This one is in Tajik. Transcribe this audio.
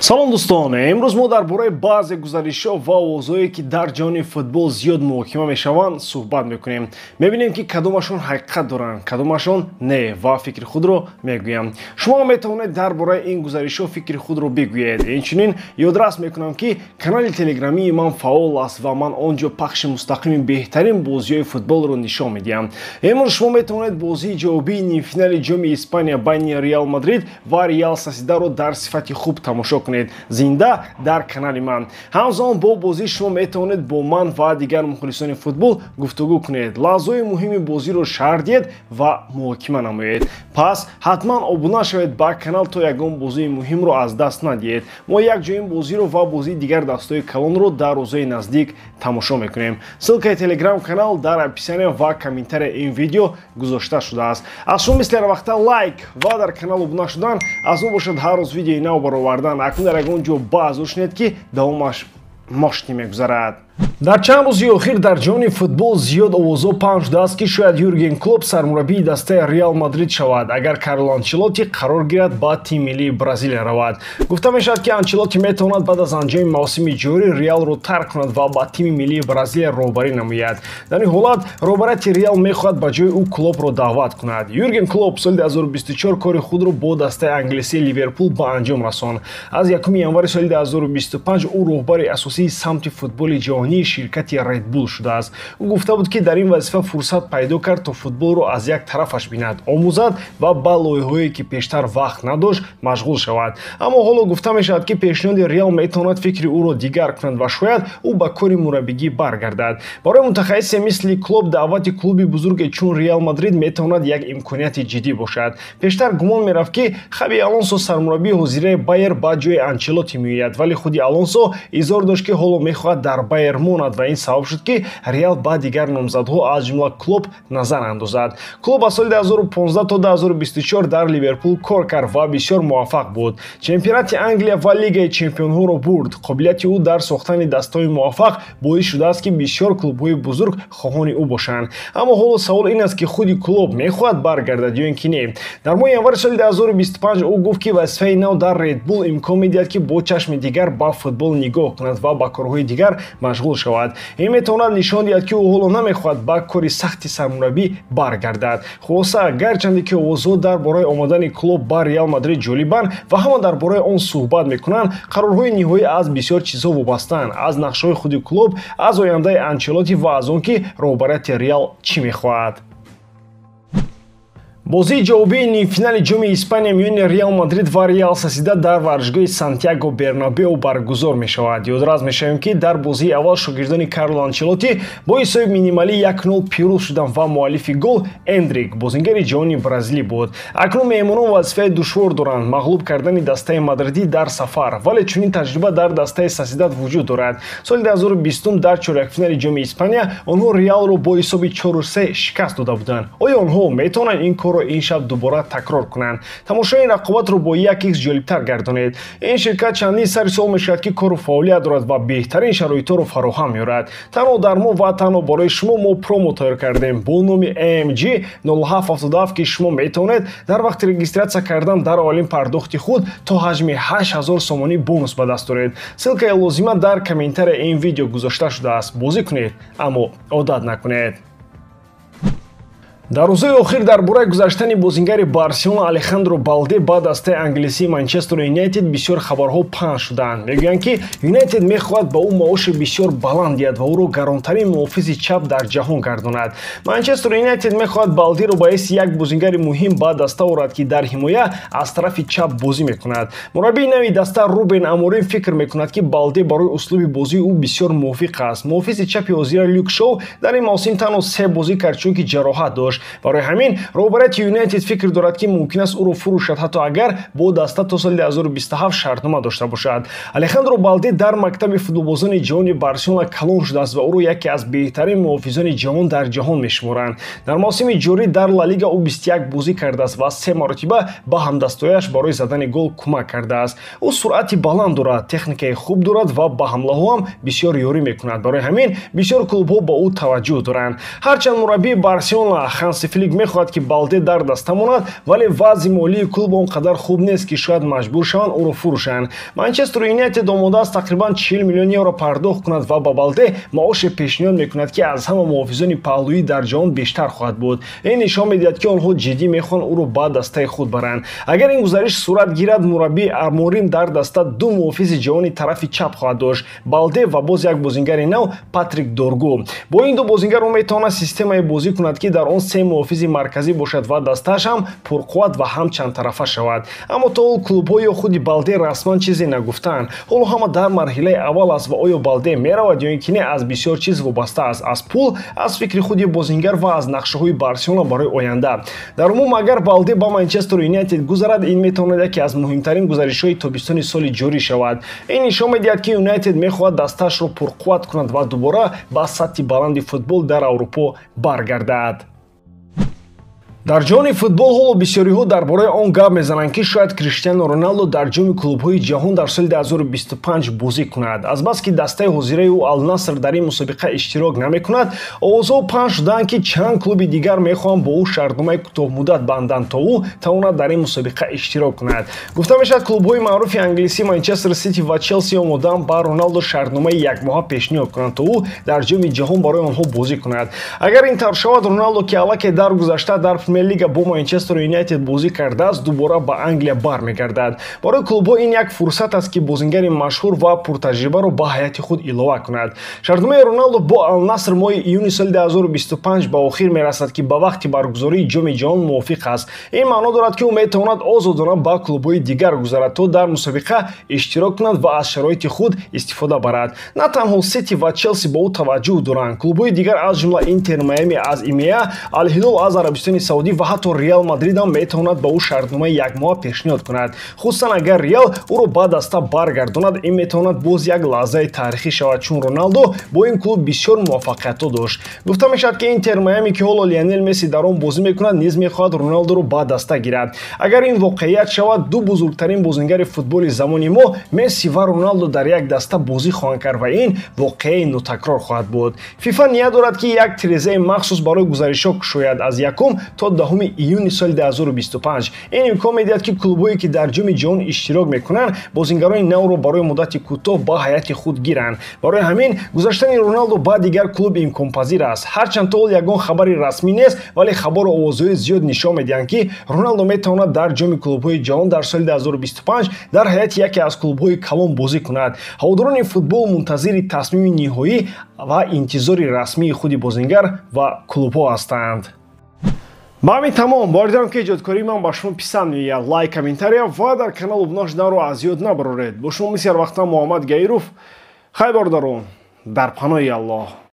Салом дӯстон, имрӯз мо дар бораи баъзе гузаришҳо ва овозҳое, ки дар ҷаҳони футбол зиёд муҳокима мешаванд, суҳбат мекунем. Мебинем, ки кадомашон ҳақиқат доранд, кадомашон не, ва фикри худро мегӯям. Шумо метавонед дар бораи ин гузаришҳо фикри худро бигӯед. Инчунин ёдрас мекунам, ки канали телеграмии ман фаъол аст ва ман он ҷо пахши мустақими беҳтарин бозиҳои футболро нишон медиҳам. Имрӯз шумо метавонед бозии ҷавобии нимфинали ҷоми Испания байни Реал Мадрид ва Реал Сосьедаро дар сифати хуб тамошо кунед, зинда дар канали ман. Ҳамзамон бо бозӣ шумо метавонед бо ман ва дигар мухлисони футбол гуфтугӯ кунед, лаҳзаҳои муҳими бозиро шарҳ диҳед ва муҳокима намоед. Пас ҳатман обуна шавед ба канал, то ягон бозии муҳимро аз даст надиҳед. Мо якҷо ин бозиро ва бозии дигар дастҳои калонро дар рӯзҳои наздик тамошо мекунем. Ссылкаи телеграм канал дар описания ва комментария ин видео гузошта шудааст. Аз шумо мисли ҳарвақта лайк ва дар канал обуна шудан, аз мо бошад ҳар рӯз видеои нав баровардан. Акнун дар ягон ҷо баъзо шунед, ки давомаш мошти мегузарад. Дар чанд рӯзи охир дар ҷаҳони футбол зиёд овозҳо паҳн шудааст, ки шояд Юрген Клоп сармураббии дастаи Реал Мадрид шавад, агар Карло Анчелотти қарор гирад ба тими миллии Бразилия равад. Гуфта мешавад, ки Анчелотти метавонад баъд аз анҷоми мавсими ҷорӣ Реалро тарк кунад ва ба тими миллии Бразилия роҳбарӣ намояд. Дар ин ҳолат роҳбарияти Реал мехоҳад ба ҷои ӯ Клопро даъват кунад. Юрген Клоп соли 2024 кори худро бо дастаи англисии Ливерпул ба анҷом расонд. Аз 1 январи соли 2025 ӯ роҳбари асосии самти футболи ҷаҳонии ширкати Red Bull шудааст. Ӯ гуфта буд, ки дар ин вазифа фурсат пайдо кард, то футболро аз як тарафаш бинад, омӯзад ва ба лоиҳаҳое, ки пештар вақт надошт, машғул шавад. Аммо ҳоло гуфта мешавад, ки пешниҳоди Реал метавонад фикри ӯро дигар кунад ва шояд ӯ ба кори мураббигӣ баргардад. Барои мутахассисе мисли Клоп даъвати клуби бузурге чун Реал Мадрид метавонад як имконияти ҷиддӣ бошад. Пештар гумон мерафт, ки Хаби Алонсо, сармураббии ҳозираи Байер, ба ҷои Анчелотти меояд, вале худи Алонсо изҳор дошт, ки ҳоло мехоҳад дар Байер монад ва ин сабаб шуд, ки Реал ба дигар номзадҳо, аз ҷумла Клоп, назар андозад. Клоп аз соли 2015 то 2024 дар Ливерпул кор кард ва бисёр муваффақ буд. Чемпионати Англия ва Лигаи чемпионҳоро бурд. Қобилияти ӯ дар сохтани дастаҳои муваффақ боис шудааст, ки бисёр клубҳои бузург хоҳони ӯ бошанд. Аммо ҳоло савол ин аст, ки худи Клоп мехоҳад баргардад ё ин ки не. Дар моҳи январи соли 2025 ӯ гуфт, ки вазифаи нав дар Red Bull имкон медиҳад, ки бо чашми дигар ба футбол нигоҳ кунад ва ба корҳои дигар машғул шавад. Ин метавонад нишон диҳад, ки ӯ ҳоло намехоҳад ба кори сахти сармураббӣ баргардад. Хулоса, гарчанде ки овозҳо дар бораи омадани Клоп ба Реал Мадрид ҷолибанд ва ҳама дар бораи он суҳбат мекунанд, қарорҳои ниҳоӣ аз бисёр чизҳо вобастаанд: аз нақшаҳои худи Клоп, аз ояндаи Анчелотти ва аз он ки роҳбарияти Реал чӣ мехоҳад. Бозии ҷавобии нимфинали ҷоми Испания миёни Реал Мадрид ва Реал Сосьедад дар варзишгоҳи Сантьяго Бернабео баргузор мешавад. Ёдрас мешавем, ки дар бозии аввал шогирдони Карло Анчелотти бо ҳисоби минималӣ 1-0 пирӯз шуданд ва муаллифи гол Эндрик, бозингари ҷавони бразилӣ, буд. Акнун меҳмонон вазифаи душвор доранд: мағлуб кардани дастаи мадридӣ дар сафар, вале чунин таҷриба дар дастаи Сосьедад вуҷуд дорад. Соли 2020 дар чорякфинали ҷоми Испания онҳо Реалро бо ҳисоби 4-3 шикаст дода буданд. Оё онҳо метавонанд ин корро ин шаб дубора такрор кунанд? Тамошои ин рақобатро бо 1x ҷолибтар гардонед. Ин ширкат чандин сари сол мешавад, ки кору фаъолият дорад ва беҳтарин шароитҳоро фароҳам меорад. Танҳо дар мо ва танҳо барои шумо мо промо тайёр кардем бо номи AMG 0777, ки шумо метавонед дар вақти регистрация кардан дар аввалин пардохти худ то ҳаҷми 8000 сомонӣ бонус ба даст оред. Ссылкаи лозима дар комментария ин видео гузошта шудааст. Бозӣ кунед, аммо одат накунед. Дар рӯзҳои охир дар бораи гузаштани бозингари Барселона Алехандро Балде ба дастаи англисии Манчестер Юнайтед бисёр хабарҳо паҳн шуданд. Мегӯянд, ки Юнайтед мехоҳад ба ӯ маоши бисёр баланд диҳад ва ӯро гаронтарин муҳофизи чап дар ҷаҳон гардонад. Манчестер Юнайтед мехоҳад Балдиро ба ҳайси як бозингари муҳим ба даста орад, ки дар ҳимоя аз тарафи чап бозӣ мекунад. Мураббии нави даста Рубен Аморим фикр мекунад, ки Балде барои услуби бозии ӯ бисёр мувофиқ аст. Муҳофизи чапи ҳозира Люк Шоу дар ин мавсим танҳо се бозӣ кард, чунки ҷароҳат дошт. Барои ҳамин роҳбарияти Юнайтед фикр дорад, ки мумкин аст ӯро фурӯшад, ҳатто агар бо даста то соли 2027 шартнома дошта бошад. Алехандро Балде дар мактаби футболбозони ҷавони Барселона калон шудааст ва ӯро яке аз беҳтарин муҳофизони ҷавон дар ҷаҳон мешуморанд. Дар мавсими ҷорӣ дар Ла Лига ӯ 21 бозӣ кардааст ва се маротиба ба ҳамдастояш барои задани гол кӯмак кардааст. Ӯ суръати баланд дорад, техникаи хуб дорад ва ба ҳамлаҳо ҳам бисёр ёрӣ мекунад. Барои ҳамин бисёр клубҳо ба ӯ таваҷҷӯҳ доранд. Ҳарчанд мураббии Барселона Ҳанси Флик мехоҳад, ки Балде дар даста монад, вале вазъи молии клуб он қадар хуб нест, ки шояд маҷбур шаванд ӯро фурӯшанд. Манчестер Юнайтед омода аст тақрибан 40 миллион евро пардохт кунад ва ба Балде маоше пешниҳод мекунад, ки аз ҳама муҳофизони паҳлӯӣ дар ҷаҳон бештар хоҳад буд. Ин нишон медиҳад, ки онҳо ҷиддӣ мехоҳанд ӯро ба дастаи худ баранд. Агар ин гузариш сурат гирад, мураббии Аморим дар даста ду муҳофизи ҷавони тарафи чап хоҳад дошт: Балде ва боз як бозингари нав, Патрик Доргу. Бо ин ду бозингар ӯ метавонад системае бозӣ кунад, ки дар он се муҳофизи марказӣ бошад ва дастааш ҳам пурқувват ва ҳам чандтарафа шавад. Аммо то ҳол клубҳо ё худи Балде расман чизе нагуфтаанд. Ҳоло ҳама дар марҳилаи аввал аст ва оё Балде меравад ё ин ки не, аз бисёр чиз вобаста аст: аз пул, аз фикри худи бозингар ва аз нақшаҳои Барселона барои оянда. Дар умум, агар Балде ба Манчестер Юнайтед гузарад, ин метавонад яке аз муҳимтарин гузаришҳои тобистони соли ҷорӣ шавад. Ин нишон медиҳад, ки Юнайтед мехоҳад дастаашро пурқувват кунад ва дубора ба сатҳи баланди футбол дар Аврупо баргардад. Дар ҷаҳони футбол ҳоло бисёриҳо дар бораи он гап мезананд, ки шояд Криштиану Роналдо дар ҷоми клубҳои ҷаҳон дар соли 2025 бозӣ кунад. Азбаски дастаи ҳозираи ӯ, Алнаср, дар ин мусобиқа иштирок намекунад, овозҳо паҳн шудаанд, ки чанд клуби дигар мехоҳанд бо ӯ шартномаи кӯтоҳмуддат банданд, то ӯ тавонад дар ин мусобиқа иштирок кунад. Гуфта мешавад, клубҳои маъруфи англисӣ Манчестер Сити ва Челси омодаанд ба Роналдо шартномаи якмоҳа пешниҳод кунанд, то ӯ дар ҷоми ҷаҳон барои онҳо бозӣ кунад. Агар ин тавр шавад, Роналдо, ки аллакай дар гузашта дар Премер-лига бо Манчестер Юнайтед бозӣ кардааст, дубора ба Англия бармегардад. Барои клубҳо ин як фурсат аст, ки бозингари машҳур ва пуртаҷрибаро ба ҳайати худ илова кунад. Шартномаи Роналдо бо Алнаср моҳи июни соли 2025 ба охир мерасад, ки ба вақти баргузории ҷоми ҷаҳон мувофиқ аст. Ин маъно дорад, ки ӯ метавонад озодона ба клубҳои дигар гузарад, то дар мусобиқа иштирок кунад ва аз шароити худ истифода барад. На танҳо Сити ва Челси ба ӯ таваҷҷӯҳ доранд. Клубҳои дигар, аз ҷумла Интер Майами аз ИМЕА, Алҳилол аз Арабистони Саудӣ ва ҳатто Реал Мадрид ҳам метавонад ба ӯ шартномаи якмоҳа пешниҳод кунад. Хусусан агар Реал ӯро ба даста баргардонад, ин метавонад боз як лаҳзаи таърихӣ шавад, чун Роналдо бо ин клуб бисёр муваффақиятҳо дошт. Гуфта мешавад, ки Интер Майами, ки ҳоло Лионел Месси дар он бозӣ мекунад, низ мехоҳад Роналдоро ба даста гирад. Агар ин воқеият шавад, ду бузургтарин бозингари футболи замони мо, Месси ва Роналдо, дар як даста бозӣ хоҳанд кард ва ин воқеаи нотакрор хоҳад буд. ФИФА ният дорад, ки як тирезаи махсус барои гузаришҳо кушояд аз 1 то 10 июни соли 2025. Ин имкон медиҳад, ки клубҳое, ки дар ҷоми ҷаҳон иштирок мекунанд, бозингарони навро барои муддати кӯтоҳ ба ҳайати худ гиранд. Барои ҳамин гузаштани Роналдо ба дигар клуб имконпазир аст. Ҳарчанд то ҳол ягон хабари расмӣ нест, вале хабару овозҳои зиёд нишон медиҳанд, ки Роналдо метавонад дар ҷоми клубҳои ҷаҳон дар соли 2025 дар ҳайати яке аз клубҳои калон бозӣ кунад. Ҳаводорони футбол мунтазири тасмими ниҳоӣ ва интизори расмии худи бозингар ва клубҳо ҳастанд. Ба ҳамин тамом. Бовар дорам, ки эҷодкории ман ба шумо писанд меояд. Лайк, комментария ва дар канал обуна шуданро аз ёд набароред. Бо шумо мисли ҳар вақта Муҳаммад Гаиров. Хайр, бародарон, дар паноҳи Аллоҳ.